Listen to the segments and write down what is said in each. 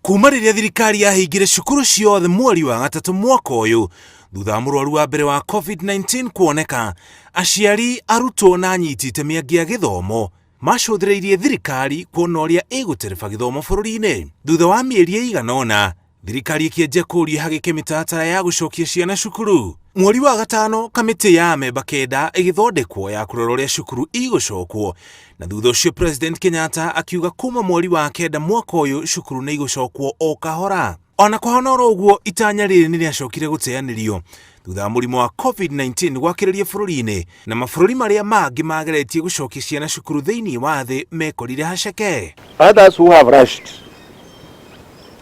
Kuma rĩrĩa thirikari yahingire cukuru ciothe mweri wa gatatũ mwaka ũyũ thutha wa mũrwaru wa mbere wa COVID-19 kuoneka, aciari, arutwo na anyiti itemi angĩ a gĩthomo macũthĩrĩirie thirikari kuona ũrĩa ĩgũtereba gĩthomo bũrũri-inĩ. Thutha wa mĩeri ĩigana ũna, thirikari ĩkĩanjia kũũria hagĩke mĩtaratara ya gũcokia ciana cukuru. Mweri wa gatano, kamĩtĩ ya amemba kenda ĩgĩthondekwo ya kũrora ũrĩa cukuru igũcokwo, na thutha ũcio President Kenyatta akiuga kuma mweri wa kenda mwaka ũyũ cukuru nĩ igũcokwo o kahora. Ona kũhana oro ũguo, itanya rĩrĩ nĩ rĩacokire gũteanĩrio thutha wa mũrimũ wa COVID-19 gwakĩrĩria bũrũri-inĩ, na mabũrũri marĩa mangĩ mageretie gũcokia ciana cukuru thĩinĩ wa thĩ mekorire haceke. Others who have rushed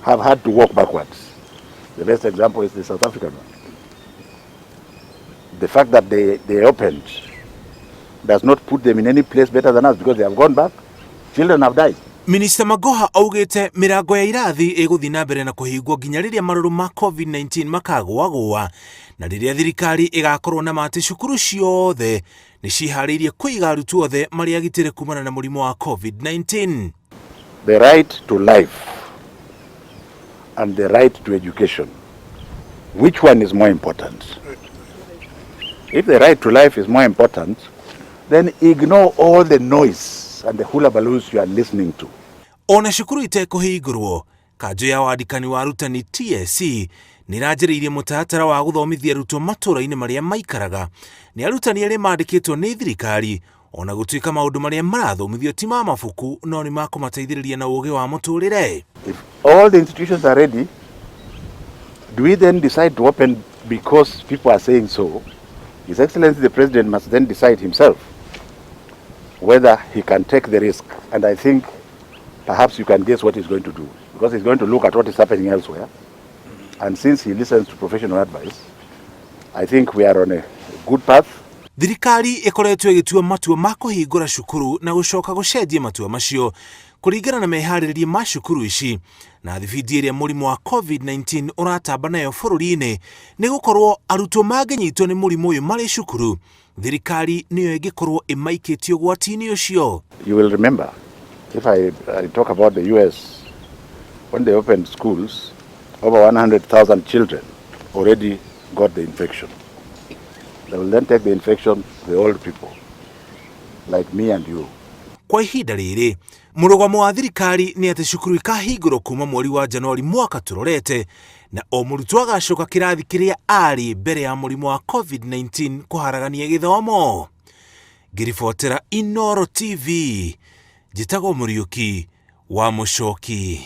have had to walk backwards. The best example is the South African one. The fact that they opened does not put them in any place better than us because they have gone back. Children have died. Minista Magoha augĩte mĩrango ya irathi ĩgũthiĩ na mbere na kũhingwo nginya rĩrĩa marũrũ ma COVID-19 makagũagũa na rĩrĩa thirikari ĩgakorwo na ma atĩ cukuru ciothe nĩ ciharĩirie kũiga arutwo othe marĩ agitĩre kumana na mũrimũ wa COVID-19. The right to life and the right to education. Which one is more important? If the right to life is more important, then ignore all the noise and the hullabaloos you are listening to. Ona cukuru itekũhingũrwo, kanjũ ya wandĩkani wa arutani TSC nĩ ĩranjĩrĩirie mũtaratara wa gũthomithia arutwo matũũra-inĩ marĩa maikaraga. Nĩ arutani arĩa mandĩkĩtwo nĩ thirikari, ona gũtuĩka maũndũ marĩa marathomithio ti ma mabuku no nĩ ma kũmateithĩrĩria na ũũgĩ wa mũtũrĩre. If all the institutions are ready, do we then decide to open because people are saying so? His Excellency the President must then decide himself whether he can take the risk. And I think perhaps you can guess what he's going to do, because he's going to look at what is happening elsewhere. And since he listens to professional advice, I think we are on a good path. Thirikari ĩkoretwo ĩgĩtua matua ma kũhingũra cukuru na gũcoka gũcenjia matua macio kũringana na meharĩrĩria ma cukuru ici na thibindi ĩrĩa mũrimũ wa COVID-19 ũratamba nayo bũrũri-inĩ, nĩ gũkorwo arutwo mangĩnyitwo nĩ mũrimũ ũyũ marĩ cukuru, thirikari nĩyo ĩngĩkorwo ĩmaikĩtie ũgwati-inĩ ũcio. You will remember, if I talk about the US, when they opened schools, over 100,000 children already got the infection. They will then take the infection to the old people, like me and you. Kwa ihinda rĩrĩ, mũrũgamo wa thirikari nĩ atĩ cukuru ikahingũrwo kuma mweri wa Januari mwaka tũrorete, na o mũrutwo agacoka kĩrathi kĩrĩa arĩ mbere ya mũrimũ wa COVID-19 kũharagania gĩthomo. Ngĩribotera Inoro TV, njĩtagwo Mũriũki wa Mũcoki.